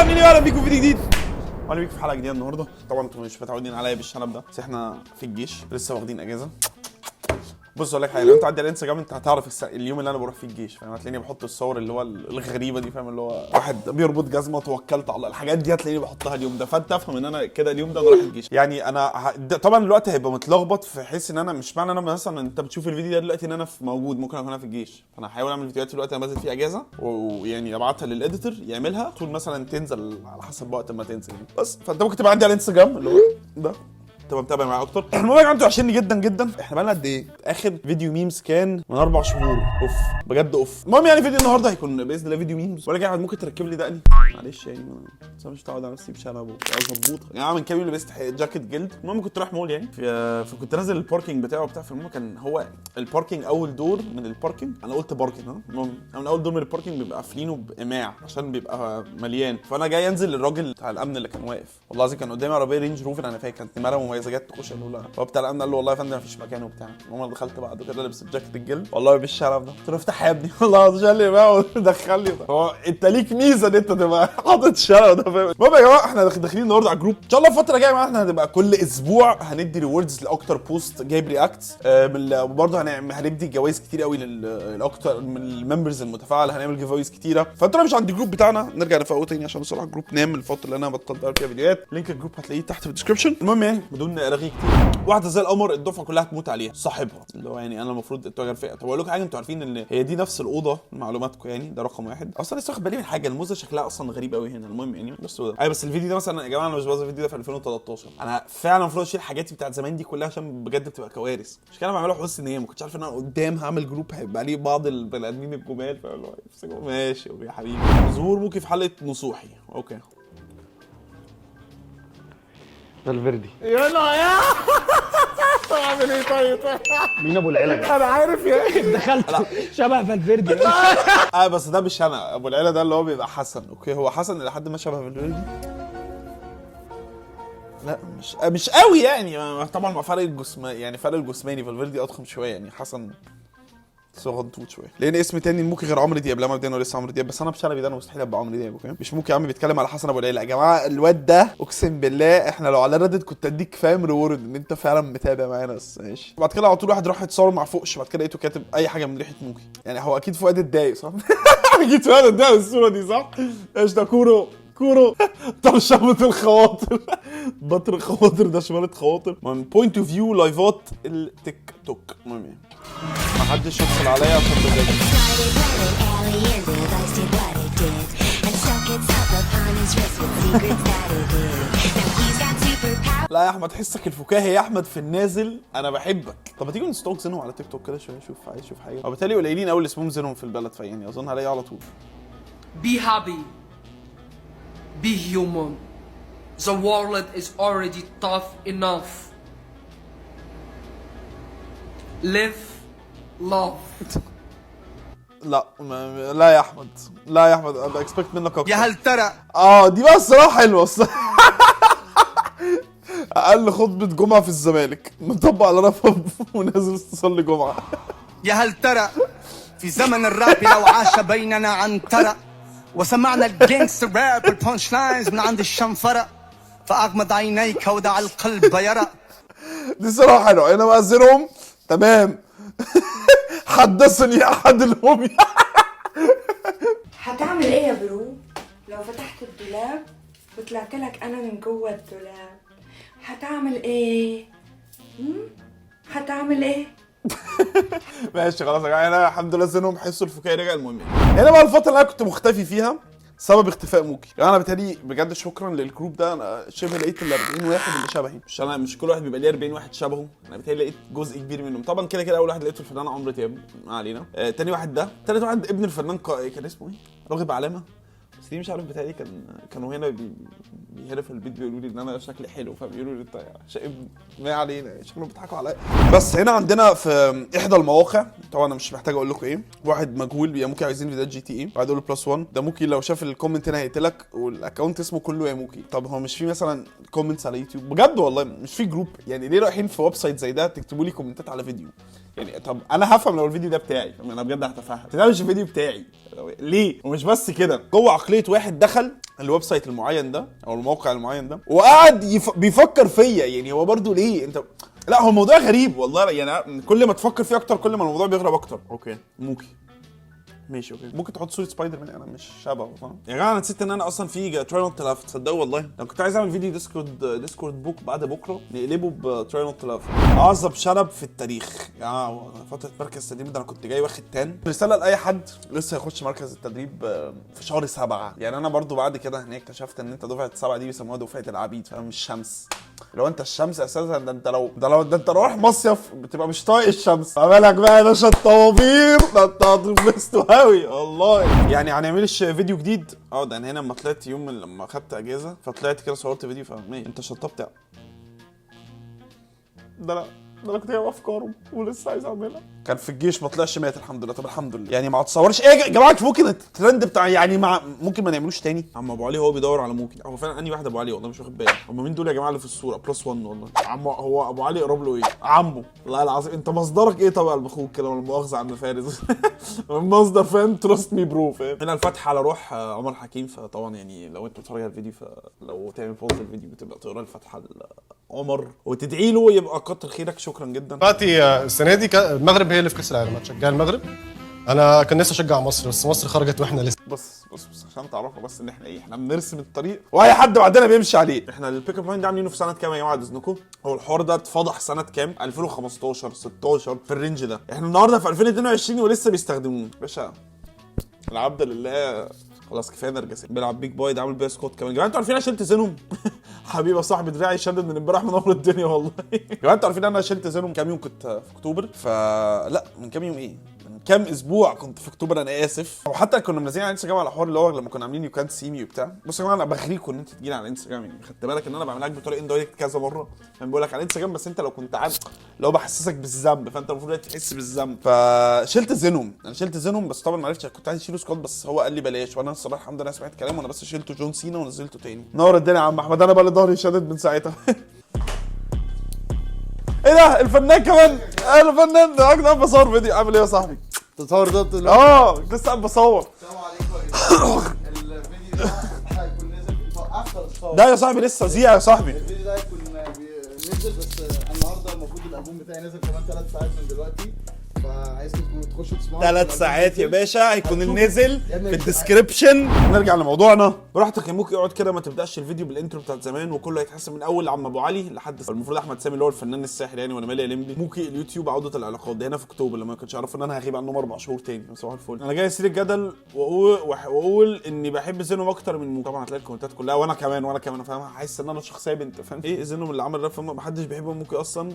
عاملين ايه؟ اهلا بيكم في فيديو جديد، واهلا بيكم في حلقة جديدة النهارده. طبعا انتم مش متعودين عليا بالشنب ده، بس احنا في الجيش لسه واخدين اجازه. بص اقول لك حاجه، لو انت عندي على الانستجرام انت هتعرف اليوم اللي انا بروح فيه الجيش، فاهم؟ هتلاقيني بحط الصور اللي هو الغريبة دي، فاهم؟ اللي هو واحد بيربط جزمه، توكلت على الله، الحاجات دي هتلاقيني بحطها اليوم ده، فانت افهم ان انا كده اليوم ده انا رايح الجيش. يعني انا ده طبعا الوقت هيبقى متلخبط، في حيث ان انا مش معنى انا مثلا انت بتشوف الفيديو ده دلوقتي ان انا في موجود، ممكن اكون انا في الجيش. فانا هحاول اعمل فيديوهات في الوقت اللي انا بنزل فيه اجازه، ويعني ابعتها لل editor يعملها طول مثلا تنزل على حسب وقت ما تنزل يعني. بس فانت ممكن تبقى عندي على الانستجرام اللي هو ده، تبقى متابع معايا اكتر. المهم يا جماعه، انتوا وحشيني جدا جدا. احنا بقالنا قد ايه؟ اخر فيديو memes كان من 4 شهور. اوف بجد اوف. المهم يعني فيديو النهارده هيكون باذن الله فيديو memes. ولا يا احمد ممكن تركب لي دقني؟ معلش يعني بس انا مش متعود على نفسي بشنب مظبوط. يعني من كام يوم لبست جاكيت جلد. المهم كنت رايح مول يعني فكنت نازل ال parking بتاعه بتاع، فالمهم كان هو ال parking اول دور من ال parking، انا قلت parking ها، المهم من اول دور من ال parking بيبقى قافلينه بقماع عشان بيبقى مليان. فانا جاي انزل، الراجل بتاع الامن اللي كان واقف، والله العظيم كان قدامي عربية رينج روفر، انا فاكر كانت نمره مميزه، جت تخش، قال له لا، هو بتاع الامن قال له والله يا فندم مفيش مكان وبتاع. المهم انا دخلت بعد كده لابس الجاكيت الجلد والله بالشنب ده، قلت له افتح يا ابني، والله العظيم شال لي بقى ودخلني. هو انت ليك ميزة ان انت تبقى حاطط الشنب ده، فاهم؟ المهم يا جماعه، احنا داخلين النهارده على ال group. ان شاء الله الفترة الجاية معانا احنا هنبقى كل اسبوع هندي rewards لاكتر post جايب reacts، وبرضه هندي جوائز كتير قوي لاكتر من ال members المتفاعل، هنعمل giveaways كتيره. فانتوا لو مش عند ال group بتاعنا نرجع نفوقه تاني، عشان بصراحة ال group نام الفترة اللي انا بطلت اعمل فيها فيديوهات. link ال group هتلاقيه تحت في ال description. المهم يعني بدون رغي كتير، واحدة زي القمر الدفعة كلها هتموت عليها، صاحبها اللي هو يعني انا المفروض انتوا عارفين. طب اقول لكم حاجه، انتوا عارفين ان هي دي نفس الاوضة معلوماتكم يعني، ده رقم واحد. اصلا لسه واخد بالي من حاجه، الموزه شكلها اصلا غريب قوي هنا. المهم يعني بس هو ده. ايوه بس الفيديو ده مثلا يا جماعه، انا مش بهزر، الفيديو ده في 2013. انا فعلا المفروض اشيل حاجاتي بتاعت زمان دي كلها عشان بجد بتبقى كوارث. مش كده، انا بعملها حسن نيه، ما كنتش عارف ان انا قدام هعمل group هيبقى عليه بعض البني ادمين الجمال، فاللي هو ماشي يا حبيبي. ظهور موكي في حلقة نصوحي، okay. فالفيردي. يلا يا اعمل ايه طيب؟ مين ابو العيلة ده؟ انا عارف يا اخي. دخلت شبه فالفيردي. اه بس ده مش انا، ابو العيلة ده اللي هو بيبقى حسن. okay هو حسن الى حد ما شبه فالفيردي، لا مش قوي يعني، طبعا مع فرق الجسم يعني، فرق الجسماني، فالفيردي اضخم شوية يعني، حسن صغنطوط شويه. لان اسم تاني موكي غير عمرو دياب؟ لا مبدئيا هو لسه عمرو دياب، بس انا بشنبي ده انا مستحيل ابقى عمرو دياب. okay مش موكي يا عم بيتكلم على حسن ابو العيلة. يا جماعة الواد ده اقسم بالله احنا لو على Reddit كنت اديك فاهم reward ان انت فعلا متابع معانا، بس ماشي. بعد كده على طول واحد راح يتصور مع فوقش، بعد كده لقيته كاتب اي حاجة من ريحه موكي. يعني هو اكيد فؤاد اتضايق صح؟ اكيد فؤاد اتضايق من الصورة دي صح؟ ايش ده؟ كورو كورو ترشمة الخواطر، بطر الخواطر، ده شمالة خواطر من point of view لايفات التيك توك. المهم يعني محدش يدخل عليا عشان بذاكر. Started when an alien device did what it did and stuck itself upon his wrist with secrets that it hid. Now he's got superpowers. لا يا احمد، حسك الفكاهي يا احمد في النازل، انا بحبك. طب ما تيجي ن stalk زينهم على تيك توك كده شويه، شوف عايز اشوف حاجه. هو بالتالي قليلين قوي اللي اسمهم زينهم في البلد، فيعني اظن هلاقيه على طول. Be happy. Be human. The world is already tough enough. Live, love. لا ما لا يا احمد، لا يا احمد، انا expect منك اكتر. يا هل ترى. اه دي بقى الصراحة حلوة الصراحة. اقل خطبه جمعه في الزمالك، مطبق على رفا ونازل تصلي جمعه. يا هل ترى في زمن الراب لو عاش بيننا عنترة وسمعنا ال gangster rap وال punch lines من عند الشنفرة، فأغمض عينيك ودع القلب يرى. دي الصراحة حلوه. انا بقى زيرهم تمام. حدثني احد الهم. هتعمل ايه يا bro لو فتحت الدولاب وطلعت لك انا من جوه الدولاب؟ هتعمل ايه؟ مم؟ هتعمل ايه؟ ماشي خلاص يا جماعه، انا الحمد لله زينهم حسوا الفكاهي رجع. المهم يعني هنا بقى الفترة اللي انا كنت مختفي فيها، سبب اختفاء موكي. يعني انا بالتالي بجد شكرا لل group ده، انا شبه لقيت ال 40 واحد اللي شبهي. مش انا مش كل واحد بيبقى ليه 40 واحد شبهه، انا بالتالي لقيت جزء كبير منهم. طبعا كده كده اول واحد لقيته الفنان عمرو دياب، ما علينا. تاني واحد ده، تالت واحد ابن الفنان كان اسمه ايه؟ راغب علامه، بس دي مش عارف بتهيألي كانوا هنا هنا في البيت بيقولوا لي ان انا شكلي حلو، فبيقولوا لي انت شايب، ما علينا، شكلهم بيضحكوا عليا. بس هنا عندنا في احدى المواقع، طبعا انا مش محتاج اقول لكم ايه، واحد مجهول يا موكي عايزين فيديوهات GTA، بعد اقول له plus 1. ده موكي لو شاف ال comment هنا هيقتلك، وال account اسمه كله يا موكي. طب هو مش في مثلا comments على يوتيوب؟ بجد والله مش في group؟ يعني ليه رايحين في website زي ده تكتبوا لي كومنتات على فيديو؟ يعني طب انا هفهم لو الفيديو ده بتاعي، انا بجد هتفهم. ده مش الفيديو بتاعي ليه؟ ومش بس كده، جوه عقلية واحد دخل ال website المعين ده او الموقع المعين ده وقعد بيفكر فيا، يعني هو برضو ليه انت؟ لا هو الموضوع غريب والله، يعني كل ما تفكر فيه اكتر كل ما الموضوع بيغرب اكتر. okay موكي ماشي okay، ممكن تحط صوره سبايدر مان، انا مش شبهه فاهم يا جماعة. انا نسيت ان انا اصلا في try not to laugh، تصدقوا والله انا كنت عايز اعمل فيديو Discord book بعد بكره نقلبه ب try not to laugh. اعظم شنب في التاريخ يا جماعة، فترة مركز التدريب ده انا كنت جاي واخد tan. رسالة لاي حد لسه هيخش مركز التدريب في شهر 7، يعني انا برضو بعد كده هناك اكتشفت ان انت دفعه 7 دي بيسموها دفعه العبيد، فاهم؟ الشمس، لو انت الشمس اساسا ده انت لو ده لو ده انت رايح مصيف بتبقى مش طايق الشمس، ما بالك بقى يا باشا الطوابير، ده انت هتنبسطوا قوي والله. يعني هنعملش فيديو جديد؟ ده انا هنا لما طلعت يوم لما خدت اجازه فطلعت كده صورت فيديو، فاهم انت شطبت ده؟ لا ده انا كنت جايب افكاره ولسه عايز اعملها. كان في الجيش ما طلعش مات الحمد لله. طب الحمد لله يعني ما تصورش ايه يا جماعة، ممكن الترند بتاع يعني مع ممكن ما نعملوش تاني. عم ابو علي هو بيدور على موكي، هو فعلا انهي واحد ابو علي؟ والله مش واخد بالي. هم مين دول يا جماعة اللي في الصورة؟ plus 1 والله. عم هو ابو علي قرب له ايه؟ عمه والله العظيم. انت مصدرك ايه طبعا باخوك كده ولا مؤاخذة عم فارس؟ مصدر فاهم، trust me bro فاهم. هنا الفتحة على روح عمر حكيم، فطبعا يعني لو انت بتتفرج على الفيديو فلو تعمل pause الفيديو بتبقى تقرا الفاتحة عمر وتدعي له يبقى كتر خيرك. شكرا جدا. دلوقتي السنة دي المغرب هي اللي في كاس العالم، هتشجع المغرب؟ انا كان نفسي اشجع مصر بس مصر خرجت واحنا لسه. بص بص بص عشان تعرفوا بس ان احنا ايه، احنا بنرسم الطريق واي حد بعدنا بيمشي عليه. احنا ال pick up line ده عاملينه في سنة كام يا جماعة اذنكم؟ هو الحوار ده اتفضح سنة كام؟ 2015 16 في ال range ده. احنا النهارده في 2022 ولسه بيستخدموه. باشا العبد لله خلاص كفاية نرجسية. بيلعب big boy ده عامل بيها squat كمان. يا جماعة انتوا عارفين انا شلت زينهم؟ حبيبي يا صاحبي دراعي شدد من امبارح من اول الدنيا والله. يا جماعة انتوا عارفين انا شلت زينهم كام يوم كنت في اكتوبر؟ فلا من كام يوم ايه؟ من كام اسبوع كنت في اكتوبر، انا اسف. وحتى كنا منزلين على انستجرام على حوار اللي هو لما كنا عاملين يو كانت سي مي وبتاع. بصوا يا جماعة انا بغريكم ان انت تجيلي على الانستجرام، يعني خدت بالك ان انا بعملها لك بطريقة indirect كذا مرة، انا بقول لك على الانستجرام بس انت لو كنت عارف لو بحسسك بالذنب فانت المفروض تحس بالذنب. فشلت زينهم، انا شلت زينهم بس طبعا ما عرفتش، كنت عايز اشيله squat بس هو قال لي بلاش، وانا الصراحة الحمد لله سمعت كلامه، وانا بس شلته جون سينا ونزلته تاني. نور الدنيا يا عم احمد، انا بقى اللي ظهري شدد من ساعتها. ايه ده الفنان كمان؟ الفنان ده انا بصور فيديو. عامل ايه يا صاحبي؟ تصور ده؟ اه لسه قاعد بصور. السلام عليكم. الفيديو ده هيكون نزل after. ده يا صاحبي لسه زيع يا صاحبي. الفيديو ده هيكون نزل بس النهارده المفروض الالبوم بتاعي نزل كمان 3 ساعات من دلوقتي، فعايزكم تخشوا تسمعوا. 3 ساعات يا باشا هيكون نزل في ال description. نرجع لموضوعنا. براحتك يا موكي اقعد كده، ما تبداش الفيديو بال intro بتاعت زمان وكله هيتحسن من اول عم ابو علي لحد المفروض احمد سامي اللي هو الفنان الساحر يعني، وانا مالي يا لمبي. موكي اليوتيوب عوده العلاقات ده هنا في اكتوبر لما ما كنتش اعرف ان انا هغيب عنهم 4 شهور تاني. صباح الفل. انا جاي اسير الجدل واقول اني بحب زينهم اكتر من موكي. طبعا هتلاقي الكومنتات كلها وانا كمان وانا كمان فاهم، حاسس ان انا شخصية بنت فاهم ايه زينهم اللي عمل راب، ما حدش بيحب موكي اصلا.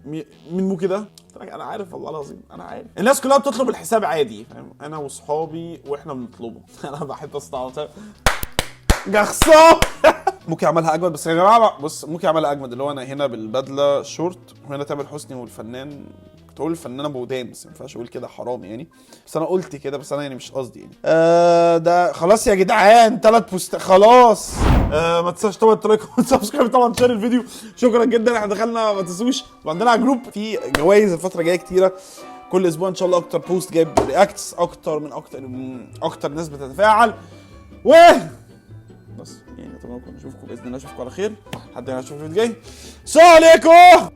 مين موكي ده؟ انا عارف والله العظيم انا عارف. الناس كلها بتطلب الحساب عادي فاهم، انا واصحابي واحنا بنطلبه. انا بحب استعبط جخصه. موكي عملها اجمد بس يا جماعة. بص موكي عملها اجمد اللي هو انا هنا بالبدله شورت وهنا تامر حسني والفنان، كنت اقول الفنان ابو ودان بس ما ينفعش اقول كده حرام يعني، بس انا قلت كده بس انا يعني مش قصدي يعني. ده خلاص يا جدعان 3 post خلاص. ما تنساش طبعا ت like وت subscribe طبعا share الفيديو. شكرا جدا احنا دخلنا، ما تنسوش وعندنا على group في جوائز الفترة الجاية كتيرة، كل اسبوع ان شاء الله اكتر post جايب reacts اكتر من اكتر ناس بتتفاعل و بس يعني. اتمنى نشوفكم باذن الله، اشوفكم على خير لحد ما اشوفكم الفيديو الجاي. السلام عليكم.